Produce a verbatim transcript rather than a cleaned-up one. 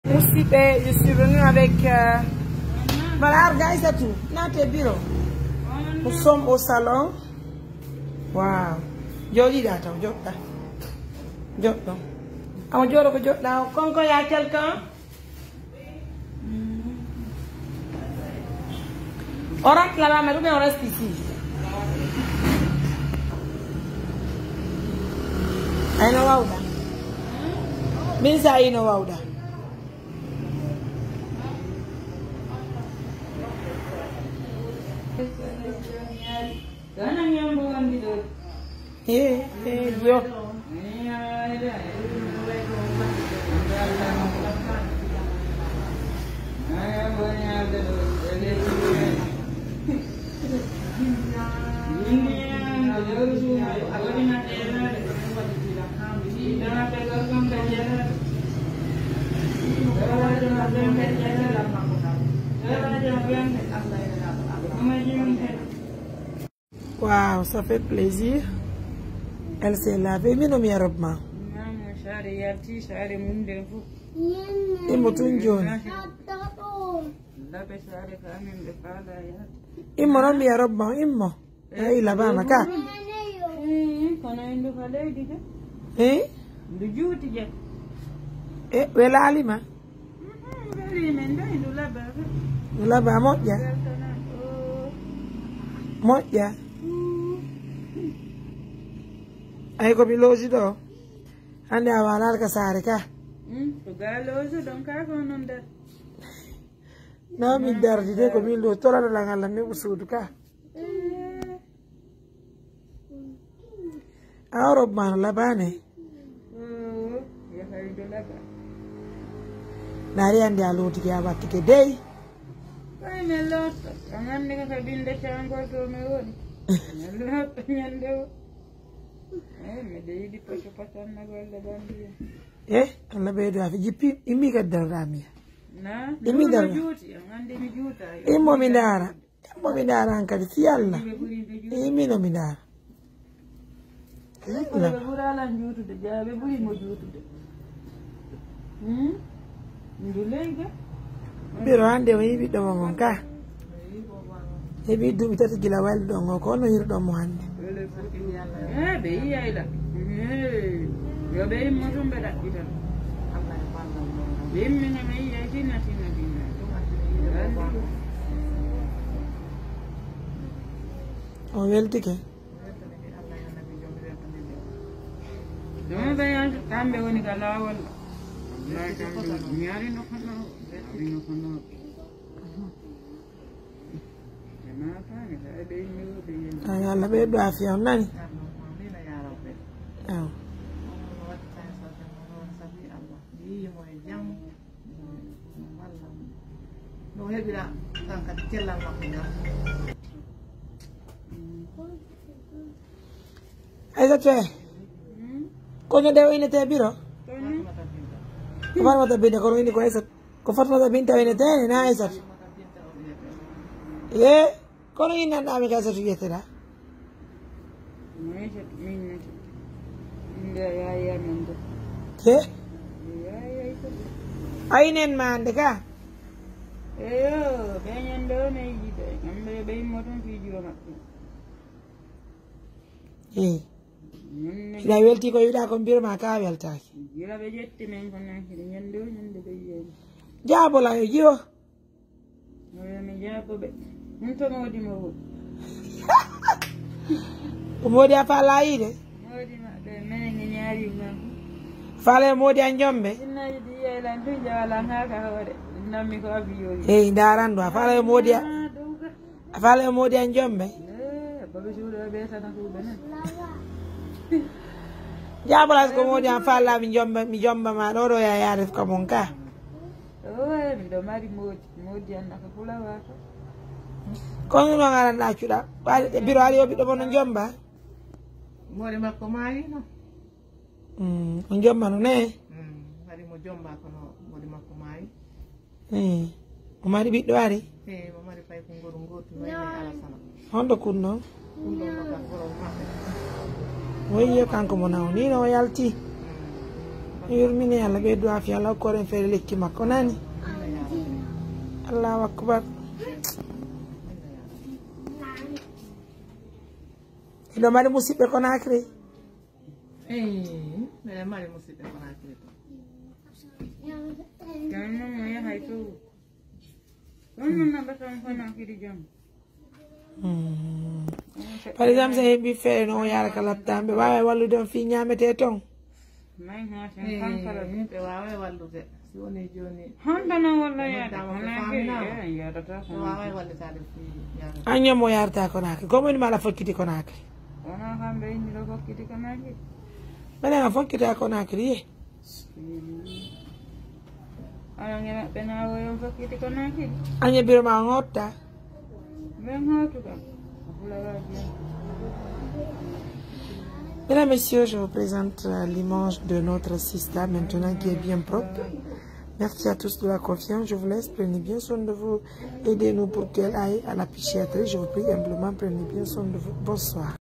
Musidɓe, je suis venu avec, euh, voilà, arga Aïssatou, naate bureau. Nous sommes au salon. Wow. Jooɗiɗaa taw, jooɗɗaa. Jooɗɗo. Awa jooɗo ko jooɗɗaa o. Konko, y a quelqu'un? On rentre là-bas, mais ou bien on reste ici? Ay no wawɗa. Min sa ino wawɗa. He, he, yo. Wow, ça fait plaisir. Elle s'est lavée. Min o mi robe ma. Maama saare yalti, saare mum nden fof. Imo tun jooni. Laɓe saare ka amen ɓe faala yalti. Immo non mi robe ma, immo. Ay, labaama ka. Eh, kono en ndu ka leydi de. Eh? Ndu juuti je. E, welaali ma? Mhm, weli men de, ndu laba ka. Ndu laba moƴƴa. Weltanaa. Oh. Moƴƴa. Mm. Ay, ko mi loosi ɗo. Hannde a waalaali ka saare ka. Mm, ko ga loosi ɗon ka ko non der. No mi dardi de, ko min lo torano lan Allah mi suudu ka. Eh. A o robe ma no labaane. Oh, ya hay do laba. Naari ande a lootike a wattike dey. Ay, mi looto. On anndi ko ka binde cangol to mi woni. Mi looto ñande o. Eh, miɗo yiɗi poto potannagol de bandiya. Eh, Allah ɓeydo afi jippi, immi kadi darɗa mi. Na, Immi mi darɗa. Juuti, on anndi mi juuta. Immo mi ndaara. Immo mi ndaara an kadi, si Allah. Ɓe ɓuri ɓe juuti. Immi no mi ndaara. Ɓe ɓuri ɓe ɓuri alan juutude, jaa, ɓe ɓuri mo juutude. Hmm? Ndu leyga. Biro hannde o yiwi ɗo mo ngon ka. Heɓi duuɓi tati gila waldi ɗon o, ko honno hiruɗon mo hannde? Eh, ɓe yiyay la. Eh, yo ɓe immo tun ɓe ɗaɓɓita. Ɓe immina ɓe yiyay tinna, tinna, tinna. O weltike. Ɗum ɓe yanta kamɓe woni ka laawol. Wallahi kamɓe woni. Mi ari no kono, mi ari no kono. Ay, Allah ɓeydu afiya, on nani? Aw. Aysatu, eh? Ko ñande o innete biro? Ko Farmata Binta, kono inni ko Aysatu. Ko Fatmata Binta wiyetee, na Aysatu? Ye, kono innanɗaa mi ka Aysatu wiyeteɗaa? Aysatu, min Aysatu. Innde yaaye amen de. Ye? Yaaye Aysatu. A inen ma annde ka? Eyo, ɓe ñande o ne yiide, kamɓe ɓe immo tun fii juro maɓɓe. Ye. Hiɗa welti ko wiɗa kon biro ma ka weltaki. Gila ɓe ƴetti men ko nan hiɗa ñande o ñande ɓe yiyani. Jaabola yo jiwo. Oyo mi jaabo ɓe. Ɗum to moodi mo wo. Ko moodi a faala yiide? Moodi maɓɓe, menen ngi ñaari ma. Faala yo moodi an jombe? Inna yiɗi yiyay lan tun jawalan haa ka hoore. Innanmi ko abiyoyi. Hey, ndaran ɗo, a faala yo moodi a. Ah, ɗum ka. A faala e moodi an jombe? Eh, babe suuɗo e ɓe sana ko ɓe nan. Jaabolas ko moodi an faala mi jomba, mi jomba ma ɗo ɗo ya yaade ka mon ka. Oye, miɗo mari moodi, moodi an naka fulawa ko. Kono non aran ɗa cuɗa. Ɓaade biro ari o ɓiɗɗo mon no jomba. Moodi makko maayino. Mm, o jombano ne? Mm, hari mo jomba kono moodi makko maayi. Eh, o mari ɓiɗɗo ari? Eh, mo mari fay ko nguru ngootu, wayne Alasana. Honɗo kunno? Kunno no kan goro maɓɓe. Wayyo kanko mo naw, ni no o yalti. Mm. Yurmini Allah, ɓeydu afiya Allah, hokku en feere lekki makko, nani? Allahu akbar. Hiɗo mari musidɓe Conakry? Eyi, miɗo mari musidɓe Conakry to. Kono non mo yahay to. Ɗum noon no ɓe toon fof noon kadi jam. Hmm. Par exemple, so heɓi feere no o yaara ka laptaan, ɓe waaway wallude on fii ñaametee toon? May hooten tan kala. Ɓe waaway wallude. Si woni jooni. Honto noon walla yaade Konakiri? Faminaama. Eh, yaadata Konakiri. Ɓe waaway wallitaade fii ñaametee. An ñoom o yaarata Konakiri. Ko woni mala fokkiti Konakiri? Wonaa kamɓe inni ɗo fokkiti Konakiri. Menen a fokkita Konakiri, ye? Ala nge maɓɓe na woyon fokkiti Konakiri. Anya biro ma ngotta. Men hotu kam. Fula waji. Mesdames, Messieurs, je vous présente euh, l'image de notre sista maintenant qui est bien propre. Merci à tous de la confiance. Je vous laisse. Prenez bien soin de vous. Aidez-nous pour qu'elle aille à la psychiatrie. Je vous prie humblement, prenez bien soin de vous. Bonsoir.